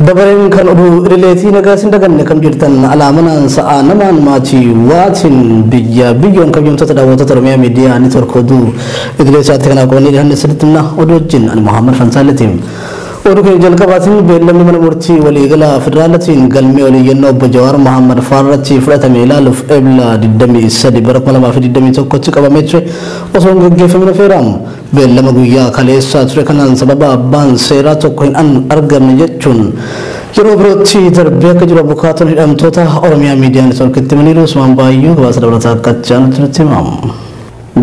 Dabareen kan oduu idileetii nagaa sin daganne kam jirtan alaamanaan sa'aa namaan maatii waatiin biyya biyyoon kabajamtoota daawwattoota Oromiyaa Miidiyaa Neetwoork oduu idilee isaatti kanaaf qabannee dhiyaanne sirriitti himna oduu wajjin ani Muhammad Fansaaletiin. Oduu keenya jalqabaatiin beellamni mana murtii waliigalaa federaalatiin galmee oliiyyannoo obbo Jawaar Mohammad faarratti fudhatame ilaaluuf Ebla 23 bara 2021tti qabamee ture osoo hin gaggeeffamin hafeera. Beellama guyyaa kaleessaa ture kanaan sababa abbaan seeraa tokko hin argamne jechuun yeroo birootti darbee akka jiru abukaatoon hidhamtoota Oromiyaa Miidiyaa Neetwoorkitti himaniiru. Usmaan Baayyuu gabaasa dabalataa akka aanutti nutti himamu.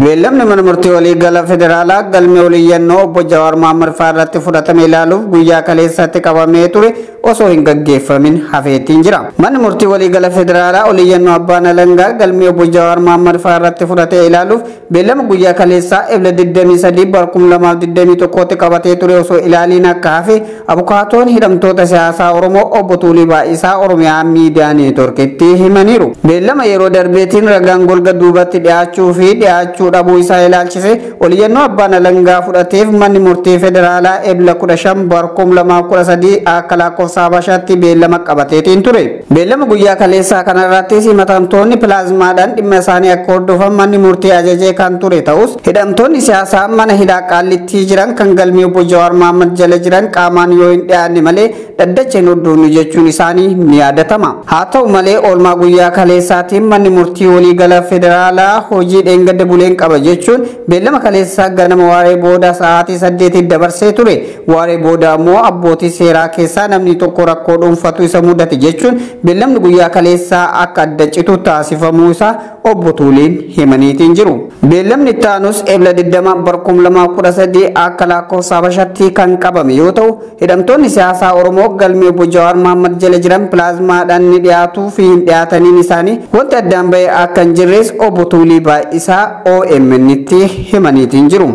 Beellamni mana murtii waliigala federaalaa galmee oliiyyannoo obbo Jawaar Mohammad faarratti fudhatame ilaaluuf guyyaa kaleessaatti qabamee ture osoo hin gaggeeffamin hafeetiin jira. Manni murtii waliigala federaalaa oliiyyannoo abbaan alangaa galmee obbo Jawaar Mohammad faarratti fudhatee ilaaluuf beellama guyyaa kaleessaa Ebla 23 bara 2021tti qabatee ture osoo ilaaliin akka hafe abukaatoon hidhamtoota siyaasaa Oromoo obbo Tuulii Baay'isaa Oromiyaa Miidiyaa Neetwoorkitti himaniiru. Beellama yeroo darbeetiin ragaan golga duubatti dhiyaachuu fi dhiyaachuu dhabuu isaa ilaalchise oliiyyannoo abbaan alangaa fudhateef manni murtii federaalaa Ebla 15 bara 2013 akka lakkoofsa Habashaatti beellama qabateetiin ture. Beellama guyyaa kaleessaa kanarrattis himatamtoonni pilaazmaadhaan dhimma isaanii akka hordofan manni murtii ajajee kan ture ta'us hidhamtoonni siyaasaa mana hidhaa Qaallittii jiran kan galmee obbo Jawaar Mohammad jala jiran qaamaan yoo hin dhiyaanne malee dhaddacha hin hordofnu jechuun isaanii ni yaadatama. Haa ta'u malee oolmaa guyyaa kaleessaatiin manni murtii waliigala federaalaa hojii dheengadda buleen qaba jechuun beellama kaleessaa ganama waaree booda sa'aatii 8 dabarsee ture. Waaree booda ammoo abbootii seeraa keessaa namni tokko rakkoo dhuunfatu isa mudate jechuun beellamni guyyaa kaleessaa akka adda citu taasifamuu isaa obbo Tuuliin himaniitiin jiru. Beellamni itti aanus Ebla 20 bara 2013 akka lakkoofsa Habashaatti kan qabame yoo ta'u hidhamtoonni siyaasaa Oromoo galmee obbo Jawaar Mohammad jala jiran pilaazmaadhaan ni dhiyaatuu fi hin dhiyaataniin isaanii wanti addaan ba'e akka hin jirres obbo Tuulii Baay'isaa OMN'tti himaniitiin jiru.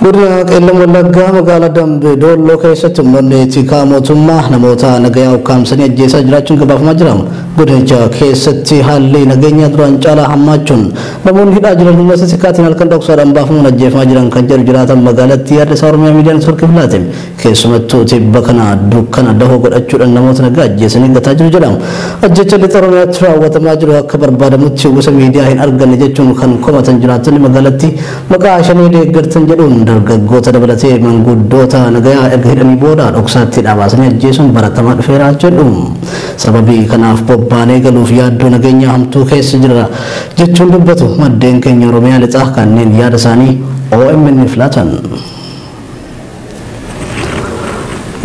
Godina Qeellam Wallaggaa magaalaa Dambi Doolloo keessatti humnoonni tikaa mootummaa namoota nagayaa ukkaamsanii ajjeesaa jiraachuun gabaafamaa jira. Godinicha keessatti haalli nageenyaa duraan caalaa hammaachuun namoonni hidhaa jiran humna tikaatiin halkan dhoksaadhaan baafamuun ajjeefamaa jiran kan jedhu jiraatan magaalattii yaada isaa Oromiyaa Miidiyaa Neetwoorkiif laate. Keessumattuu tibba kana dukkana dahoo godhachuudhaan namoota nagaa ajjeesanii gataa jiru jedhama. Ajjecha lixa Oromiyaatti raawwatamaa jiru akka barbaadamutti uwwisa miidiyaa hin arganne jechuun kan komatan jiraattonni magaalattii maqaa shanii deeggartan jedhuun dargaggoota dabalatee manguddoota nagayaa erga hidhanii booda dhoksaatti dhaabaasanii ajjeesuun baratamaa dhufeera jedhu. Sababii kanaaf bobbaanee galuuf yaaddoo nageenyaa hamtuu keessa jira jechuun dubbatu maddeen keenya Oromiyaa lixaa kanneen yaada isaanii OMN filatan.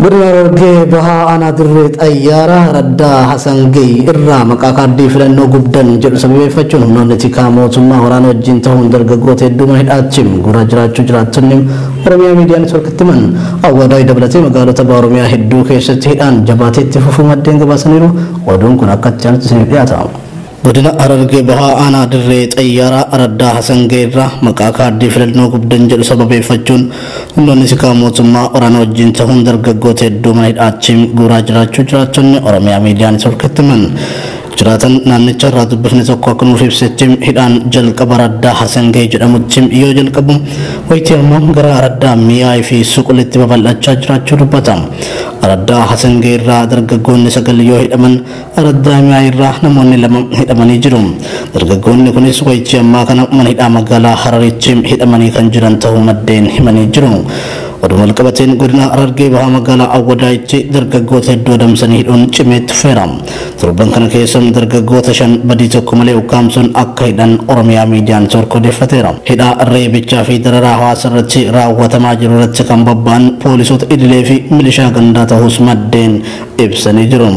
Godina Harargee Bahaa Aanaa Dirree Xayyaaraa Raddaa Hasan Gay irraa maqaa kaardii filannoo gubdan jedhu sababeeffachuun humnoonni tikaa mootummaa waraana wajjin ta'uun dargaggoota hedduu mana hidhaatti guuraa jiraachuu jiraattonni Oromiyaa Miidiyaa Neetwoorkitti himan. Awwaadaay dabalatee magaalota baha Oromiyaa hedduu keessatti hidhaan jabaatee itti fufuu maddeen gabaasaniiru. Oduun kun akka itti aanutti isiniif dhiyaata. Godina Harargee Bahaa Aanaa Dirree Xayyaaraa Raddaa Hasan Gay irraa maqaa kaardii filannoo gubdan jedhu sababeeffachuun humnoonni tikaa mootummaa waraana wajjin ta'uun dargaggoota hedduu mana hidhaatti guuraa jiraachuu jiraattonni Oromiyaa Miidiyaa Neetwoorkitti himan. Jiraatan naannicha irraa dubbifne tokko akka nuuf ibsetti hidhaan jalqaba Raddaa Hasan Gay jedhamutti yoo jalqabu wayitii ammoo gara Raddaa Mi'aayii fi Suqulitti babal'achaa jiraachuu dubbata. Raddaa Hasan Gay irraa dargaggoonni 9 yoo hidhaman Raddaa Mi'aayii irraa namoonni 2 hidhamanii jiru. Dargaggoonni kunis wayitii ammaa kana mana hidhaa magaalaa Hararitti hidhamanii kan jiran ta'uu maddeen himanii jiru. Oduu walqabateen godina Harargee Bahaa magaalaa Awwadaayitti dargaggoota hedduu adamsanii hidhuun cimeetti feera. Torban kana keessa dargaggoota 5 badii tokko malee ukkaamsuun akka hidhan Oromiyaa Miidiyaa Neetwoork odeeffateera. Hidhaa reebichaa fi dararaa hawaasa irratti raawwatamaa jiru irratti kan bobba'an poolisoota idilee fi milishaa gandaa ta'us maddeen ibsanii jiru.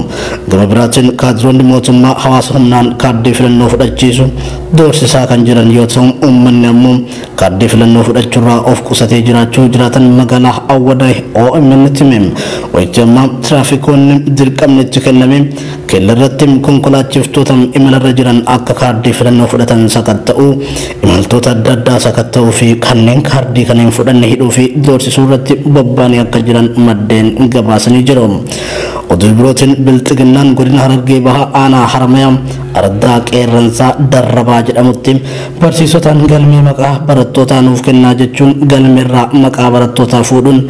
Gama biraatiin kaadiroonni mootummaa hawaasa humnaan kaardii filannoo fudhachiisu doorsisaa kan jiran yoo ta'u uummanni ammoo kaardii filannoo fudhachuurraa of qusatee jiraachuu jiraatan magaalaa Awwadaay OMN tti hime. Wayitii ammaa tiraafikoonni dirqamni itti kenname keella irratti konkolaachiftoota imalarra jiran akka kaardii filannoo fudhatan sakatta'uu imaltoota adda addaa sakatta'uu fi kanneen kaardii kana hin fudhanne hidhuu fi doorsisuu irratti bobba'anii akka jiran maddeen gabaasanii jiru. Oduu birootiin Bilxiginnaan godina Harargee Bahaa aanaa Haramayaa araddaa Qeerransaa Darrabaa jedhamutti barsiisotaan galmee maqaa barattootaa nuuf kennaa jechuun galmeerraa maqaa barattootaa fuudhuun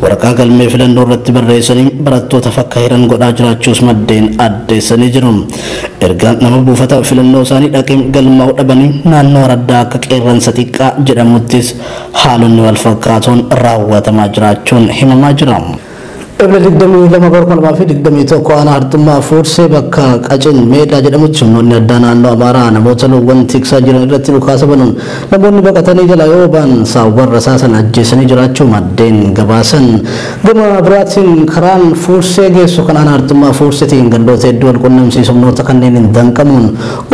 waraqaa galmee filannoo irratti barreessanii barattoota fakka hiran godhaa jiraachuus maddeen addeessanii jiru. Erga nama buufata filannoo isaanii dhaqee galmaa'uu dhabanii naannoo araddaa akka Qeerransa xiqqaa jedhamuttis haalonni wal fakkaatoon raawwatamaa jiraachuun himamaa jira. Ebla 22 bara 2021 aanaa Harxummaa Fuursee bakka Qacin Meedaa jedhamutti humnoonni addaa naannoo Amaaraa namoota loowwan tiksaa jiran irratti dhukaasa banuun namoonni baqatanii jala yoo ba'an saawwan rasaasan ajjeesanii jiraachuu maddeen gabaasan. Gama biraatiin karaan Fuursee geessu kan aanaa Harxummaa Fuurseetiin gandoota hedduu wal qunnamsiisu humnoota kanneen hin danqamuun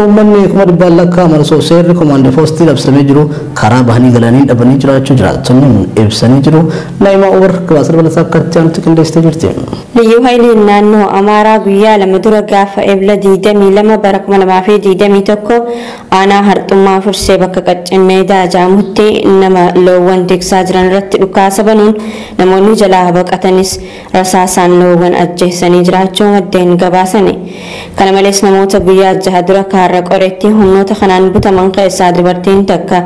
uummanni 100,000 lakkaa'aman osoo seerri komaandii poostii labsamee jiru karaa bahanii galanii dhabanii jiraachuu jiraattonni ibsanii jiru. Naayimaa Umar gabaasa dabalataa akka itti aanutti qindeessitee jirti. Liyyuu Haayiliin naannoo Amaaraa guyyaa lama dura gaafa Ebla 22 bara 2021 aanaa Harxummaa Fursee bakka Qaccin Meedaa jedhamutti nama loowwan tiksaa jiran irratti dhukaasa banuun namoonni jalaa baqatanis rasaasaan loowwan ajjeesanii jiraachuu maddeen gabaasani. Kana malees namoota guyyaa jaha dura Kaarra Qoreetti humnoota kanaan butaman keessaa dubartiin takka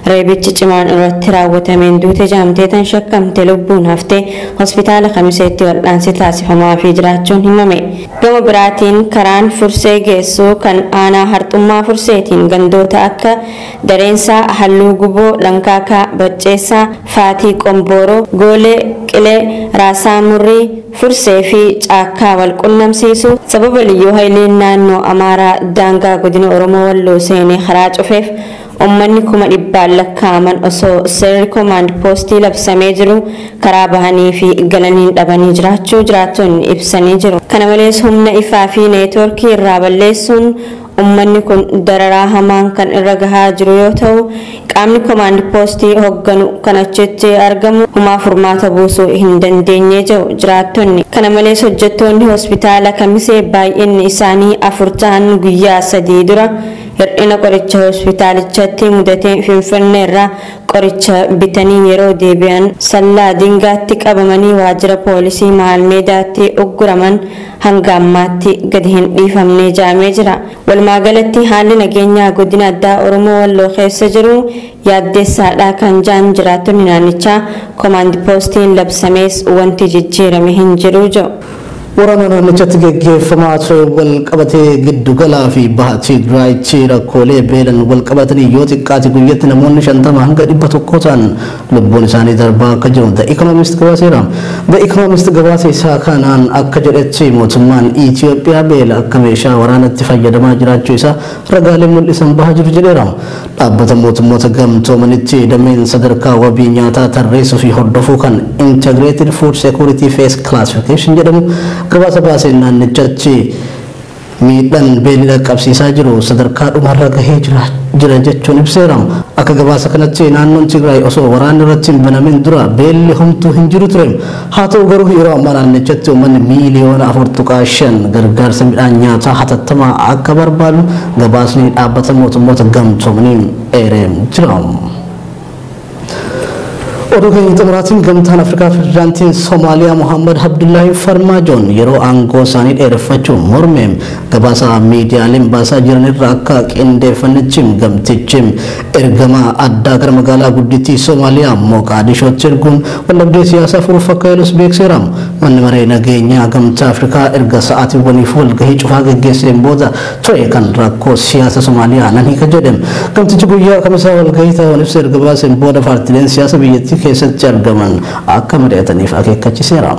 reebichi cimaan irratti raawwatameen duute jaamtee tan shakkamte lubbuun haftee hospitaala Kamiseetti wal'aansi taasifamaa fi jiraachuun himame. Gama biraatiin karaan Fursee geessu kan aanaa Harxummaa Furseetiin gandoota akka Dareensaa, Halluu Guboo, Lankaakaa, Bacceessaa, Faatii Qombooroo, Goolee, Qilee, Raasaa Murrii, Fursee fi Caakkaa wal qunnamsiisu sababa Liyyuu Haayiliin naannoo Amaaraa daangaa godina Oromoo Walloo seenee karaa cufeef uummanni 100,000 lakkaa'aman osoo seerri komaand poostii labsamee jiru karaa bahanii fi galanii dhabanii jiraachuu jiraattonni ibsanii jiru. Kana malees humna ifaa fi neetwoorkii irraa balleessuun uummanni kun dararaa hamaan kan irra gahaa jiru yoo ta'u qaamni komaand poostii hoogganu kan achitti argamu humaa furmaata buusuu hin dandeenye jiru jiraattonni. Kana malees hojjettoonni hospitaala Kamisee baay'inni isaanii 4 ta'an guyyaa 3 dura hir'ina qoricha hospitaalichatti mudatee Finfinnee irraa qoricha bitanii yeroo deebi'an sallaa dingaatti qabamanii waajjira poolisii Maal Meedaatti ugguraman hanga ammaatti gadi hin dhiifamne jaamee jira. Walumaa galatti haalli nageenyaa godina addaa Oromoo Walloo keessa jiru yaaddeessaadha kan jaan jiraattonni naannichaa komaand poostiin labsamees wanti jijjiirame hin jiru jedhu. Waraana naannichatti geggeeffamaa ture wal qabatee giddugalaa fi baha Tigraayitti rakkoolee beelan wal qabatanii yoo xiqqaate guyyatti namoonni 50 hanga 100 ta'an lubbuun isaanii darbaa akka jiru The Economist gabaaseera. The Economist gabaasa isaa kanaan akka jedhetti mootummaan Itoophiyaa beela akka meeshaa waraanatti fayyadamaa jiraachuu isaa ragaaleen mul'isan bahaa jiru jedheera. Dhaabbata mootummoota gamtoomanitti dameen sadarkaa wabii nyaataa tarreessuu fi hordofuu kan Integrated Food Security Phase Classification jedhamu gabaasa baaseen naannichatti miidhaan beelli dhaqqabsiisaa jiru sadarkaa dhumarra gahee jira jechuun ibseera. Akka gabaasa kanatti naannoon Tigraay osoo waraanni irratti hin banamin dura beelli homtuu hin jiru ture. Haa ta'u garuu yeroo ammaa naannichatti uummanni miiliyoona 4.5 gargaarsa midhaan nyaataa hatattamaa akka barbaadu gabaasni dhaabbata mootummoota gamtoomaniin eeree jira. Oduu keenya xumuraatiin gamtaan Afrikaa pirezidaantiin Somaaliyaa Mohammad Abdullaahi Farmaajoon yeroo aangoo isaanii dheereffachuu morme gabaasa miidiyaaleen baasaa jiran irraa akka qindeeffannichi gamtichi ergama addaa gara magaalaa guddittii Somaaliyaa Moqaadishootti erguun waldhabdee siyaasaa furuuf akka yaalus beekseera. Manni maree nageenyaa gamtaa Afrikaa erga sa'aatiiwwaniif walgahii cufaa geggeesseen booda ture kan rakkoo siyaasa Somaaliyaa nan hiika jedhe. Gamtichi guyyaa kamisaa walgahii ta'uun ibsa erga baaseen booda paartileen siyaasa biyyattii keessatti argaman akka mari'ataniif akeekkachiiseera.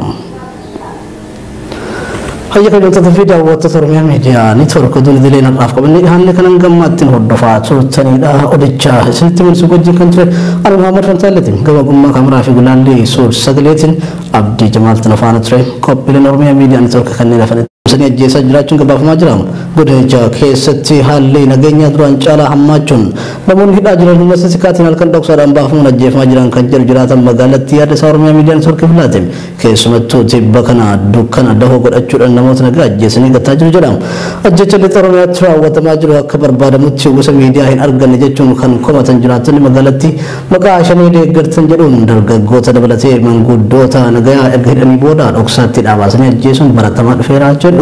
Hayya kabajamtoota fi daawwattoota Oromiyaa Miidiyaa Neetwoork oduun idileen har'aaf qabannee dhiyaanne kanan gammaattiin hordofaa turtanidha. Odicha isinitti mul'isu wajjin kan ture Ani Muhammad Fantaalleeti. Gama kaameraa fi gulaalli suur sagaleetiin Abdii Jamaaltiin afaana ture. Qophiileen Oromiyaa Miidiyaa Neetwoork kanneen hafan Sanii ajjeesaa jiraachuun gabaafamaa jira. Godinicha keessatti haalli nageenyaa duraan caalaa hammaachuun namoonni hidhaa jiran humna sikaatiin halkan dhoksaadhaan baafamuun ajjeefamaa jiran kan jedhu jiraatan magaalattii yaada isaa Oromiyaa Miidiyaa Neetwoorkiif laate. Keessumattuu tibba kana dukkana dahoo godhachuudhaan namoota nagaa ajjeesanii gataa jiru jedhama. Ajjecha lixa Oromiyaatti raawwatamaa jiru akka barbaadamutti uwwisa miidiyaa hin arganne jechuun kan komatan jiraattonni magaalattii maqaa shanii deeggartan jedhuun dargaggoota dabalatee manguddoota nagaa erga hidhanii booda dhoksaatti dhaabaasanii ajjeesuun baratamaa dhufeera jedhu.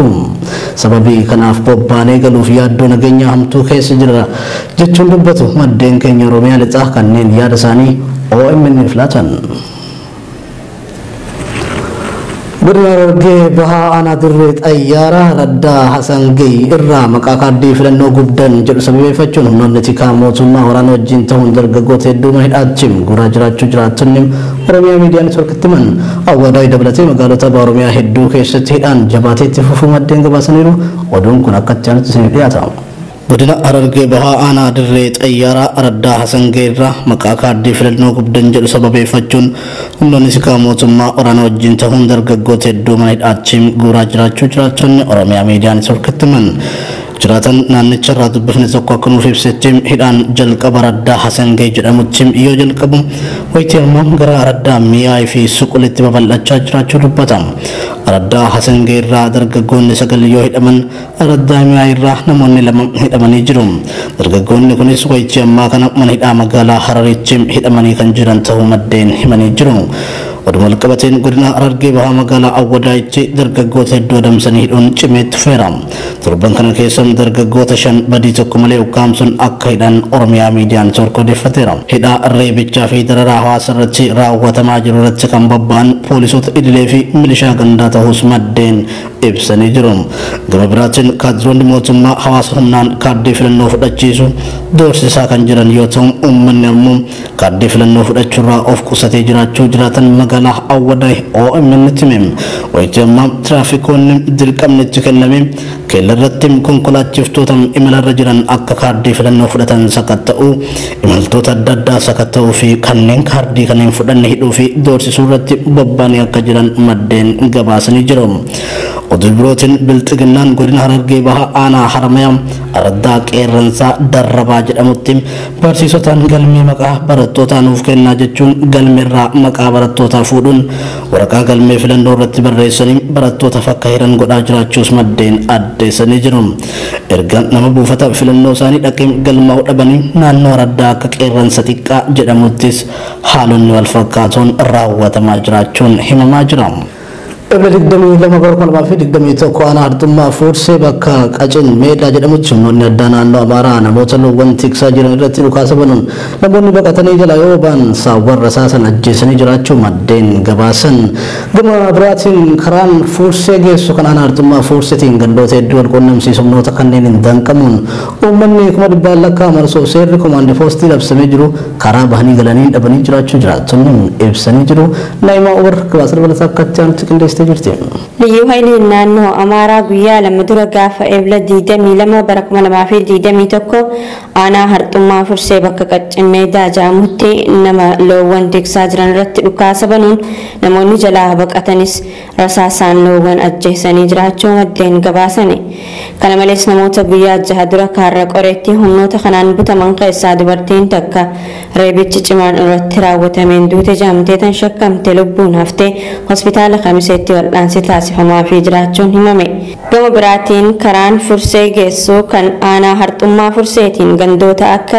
Sababii kanaaf bobbaanee galuuf yaaddoo nageenyaa hamtuu keessa jira jechuun dubbatu maddeen keenya Oromiyaa lixaa kanneen yaada isaanii OMN laatan. Godina Harargee Bahaa Aanaa Dirree Xayyaaraa Raddaa Hasan Gey irraa maqaa kaardii filannoo gubdan jedhu sababeeffachuun humnoonni tikaa mootummaa waraana wajjin ta'uun dargaggoota hedduu mana hidhaatti guuraa jiraachuu jiraattonni Oromiyaa Miidiyaa Neetwoorkitti himan. Awwaadaay dabalatee magaalota Oromiyaa hedduu keessatti hidhaan jabaatee itti fufuu maddeen gabaasaniiru. Oduun kun akka itti aanutti isiniif dhiyaata. Godina Harargee Bahaa Aanaa Dirree Xayyaaraa Raddaa Hasan Gey irraa maqaa kaardii filannoo gubdan jedhu sababeeffachuun humnoonni tikaa mootummaa waraana wajjin ta'uun dargaggoota hedduu mana hidhaatti guuraa jiraachuu jiraattonni Oromiyaa Miidiyaa Neetwoorkitti himan. Jiraatan naannicha irraa dubbifne tokko akka nuuf ibsetti hidhaan jalqaba Raddaa Hasan Gey jedhamutti yoo jalqabu wayitii ammoo gara Raddaa Mi'aayii fi Suqulitti babal'achaa jiraachuu dubbata. Raddaa Hasan Gey irraa dargaggoonni 9 yoo hidhaman Raddaa Mi'aayii irraa namoonni 2 hidhamanii jiru. Dargaggoonni kunis wayitii ammaa kana mana hidhaa magaalaa Hararitti hidhamanii kan jiran ta'uu maddeen himanii jiru. Oduma walqabateen godina Harargee Bahaa magaalaa Awwadaayitti dargaggoota hedduu adamsanii hidhuun cimeetti feera. Torban kana keessa dargaggoota 5 badii tokko malee ukkaamsuun akka hidhan Oromiyaa Miidiyaa Neetwoork odeeffateera. Hidhaa reebichaa fi dararaa hawaasa irratti raawwatamaa jiru irratti kan bobba'an poolisoota idilee fi milishaa gandaa ta'uus maddeen ibsanii jiru. Gama biraatiin kaadiroonni mootummaa hawaasa humnaan kaardii filannoo fudhachiisu doorsisaa kan jiran yoo ta'u uummanni ammoo kaardii filannoo fudhachuurraa of qusatee jiraachuu jiraatan magaalaa Awwadaay OMN tti hime. Wayitii ammaa tiraafikoonni dirqamni itti kenname keella irratti konkolaachiftoota imalarra jiran akka kaardii filannoo fudhatan sakatta'uu, imaltoota adda addaa sakatta'uu fi kanneen kaardii kanneen fudhanne hidhuu fi doorsisuu irratti bobba'anii akka jiran maddeen gabaasanii jiru. Oduu birootiin Bilxiginnaan godina Harargee Bahaa Aanaa Haramayaa Araddaa Qeerransaa Darrabaa jedhamutti barsiisotaan galmee maqaa barattootaa nuuf kennaa jechuun galmeerraa maqaa barattootaa fuudhuun waraqaa galmee filannoo irratti barreessanii barattootaaf akka hiran godhaa jiraachuus maddeen addeessanii jiru. Erga nama buufata filannoo isaanii dhaqee galmaa'uu dhabanii naannoo Araddaa akka Qeerransa xiqqaa jedhamuttis haalonni wal fakkaatoon raawwatamaa jiraachuun himamaa jira. Ebla 22 bara 2021 aanaa Harxummaa Fuursee bakka Qacin Meedaa jedhamutti humnoonni addaa naannoo Amaaraa namoota loowwan tiksaa jiran irratti dhukaasa banuun namoonni baqatanii jala yoo ba'an saawwan rasaasan ajjeesanii jiraachuu maddeen gabaasan. Gama biraatiin karaan Fuursee geessu kan aanaa Harxummaa Fuurseetiin gandoota hedduu wal quunnamsiisu humnoota kanneen hin danqamuun uummanni 100,000 lakkaa'aman osoo seerri komaandii poostii labsamee jiru karaa bahanii galanii dhabanii jiraachuu jiraattonni ibsanii jiru. Naayimaa Umar gabaasa dabalataa akka itti aanutti qindeessitee jirti. Liyyuu Hayileen naannoo Amaaraa guyyaa lama dura gaafa Ebla 22 bara 2021 aanaa Harxummaa Fursee bakka Qaccin Meedaa jedhamutti nama loowwan tiksaa jiran irratti dhukaasa banuun namoonni jalaa baqatanis rasaasaan loowwan ajjeesanii jiraachuu maddeen gabaasani. Kana malees namoota guyyaa 6 dura kaarra qoreetti humnoota kanaan butaman keessaa dubartiin takka reebichi cimaan irratti raawwatameen duute jaamtee tan shakkamte lubbuun haftee hospitaala Kamiseetti wal'aansi taasifamaa fi jiraachuun himame. Gama biraatiin karaan Fursee geessu kan aanaa Harxummaa Furseetiin gandoota akka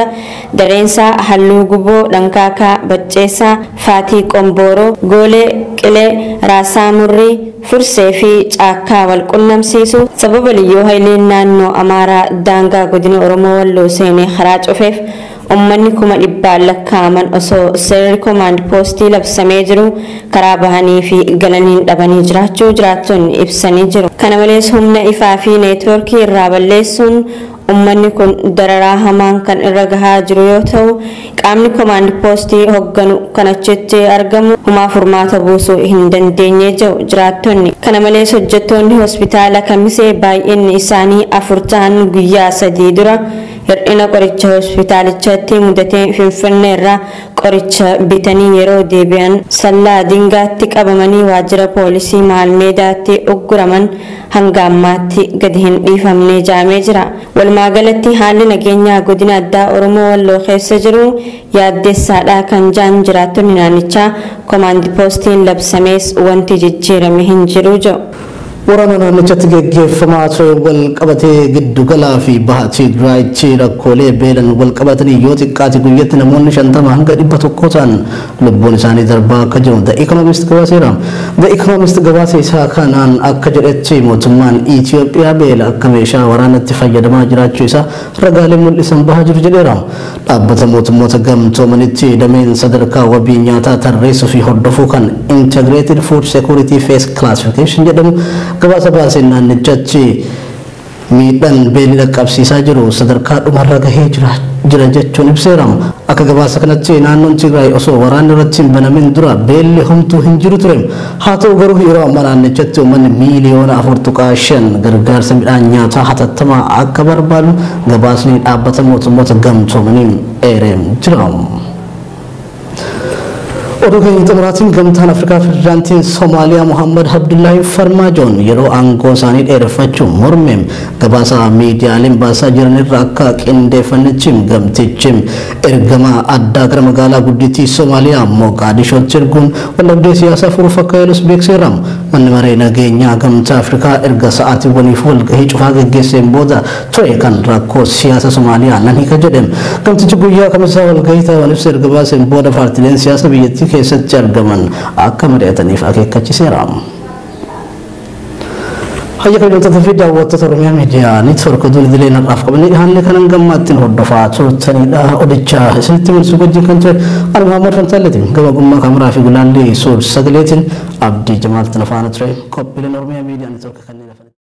Dareensaa, Halluu Guboo, Dhankaakaa, Bacceessaa, Faatii Qombooroo, Goolee, Qilee, Raasaa Murrii, Fursee fi Caakkaa wal qunnamsiisu sababa Liyyuu Hayileen naannoo Amaaraa daangaa godina Oromoo Walloo seenee karaa cufeef uummanni 100,000 lakkaa'aman osoo seerri komaand poostii labsamee jiru karaa bahanii fi galaniin dhabanii jiraachuu jiraattonni ibsanii jiru. Kana malees humna ifaa fi neetwoorkii irraa balleessuun uummanni kun dararaa hamaan kan irra gahaa jiru yoo ta'u qaamni komaand poostii hoogganu kan achitti argamu humaa furmaata buusuu hin dandeenye jiru jiraattonni. Kana malees hojjettoonni hospitaala Kamisee baay'inni isaanii 4 ta'an guyyaa 3 dura Hir'ina qoricha hospitaalichaatti mudatee Finfinnee irraa qoricha bitanii yeroo deebi'an sallaa dingaatti qabamanii waajjira poolisii Maalmeedaatti ugguraman hanga ammaatti gadi hin dhiifamne jaamee jira. Walumaa galatti haalli nageenyaa godina addaa Oromoo Walloo keessa jiru yaaddessaadha kan jaan jiraattonni naannichaa komaandi poostiin labsamees wanti jijjiirame hin jiru jedhu. Waraana naannichatti geggeeffamaa ture wal qabatee giddugalaa fi baha Tigraayitti rakkoolee beelan wal qabatanii yoo xiqqaate guyyatti namoonni 50 hanga 100 ta'an lubbuun isaanii darbaa akka jiru The Economist gabaaseera. The Economist gabaasa isaa kanaan akka jedhetti mootummaan Itoophiyaa beela akka meeshaa waraanatti fayyadamaa jiraachuu isaa ragaalee mul'isan bahaa jiru jedheera. Dhaabbata mootummoota gamtoomanitti dameen sadarkaa wabii nyaataa tarreessuu fi hordofuu kan Integrated Food Security Phase Classification jedhamu gabaasa baaseen naannichatti miidhaan beelli dhaqqabsiisaa jiru sadarkaa dhumarra gahee jira jechuun ibseera. Akka gabaasa kanatti naannoon Tigraay osoo waraanni irratti hin banamin dura beelli homtuu hin jiru ture. Haa ta'u garuu yeroo ammaa naannichatti uummanni miiliyoona 4.5 gargaarsa midhaan nyaataa hatattamaa akka barbaadu gabaasni dhaabbata mootummoota gamtoomaniin eeree jira. Oduu keenya xumuraatiin gamtaan Afrikaa pirezidaantiin Somaaliyaa Muhammad Abdullaahi Farmaajoon yeroo aangoo isaanii dheereffachuu mormeem gabaasa miidiyaaleen baasaa jiran irraa akka qindeeffannichi gamtichi ergama addaa gara magaalaa guddittii Somaaliyaa Moqaadishootti erguun waldhabdee siyaasaa furuuf akka yaalus beeksiseera. Manni maree nageenyaa gamtaa Afrikaa erga sa'aatiiwwaniif walgahii cufaa geggeesseen booda ture kan rakkoo siyaasa Somaaliyaa nan hiika jedhe. Gamtichi guyyaa kamisaa walgahii ta'an ibsa erga baaseen booda paartileen siyaasa biyyattii keessatti argaman akka mari'ataniif akeekkachiiseera. Hayya kabajamtoota fi daawwattoota Oromiyaa Miidiyaa Neetwoork oduu idilee har'aaf qabannee dhiyaanne kanan gammaattiin hordofaa turtanidha. Odicha isinitti mul'isuu wajjin kan ture ani Muhammad Fantaalleeti. Gama gummaa kaameraa fi gulaallee suur sagaleetiin Abdii Jamaal Tanafaana ture. Qophiileen Oromiyaa Miidiyaa Neetwoork kanneen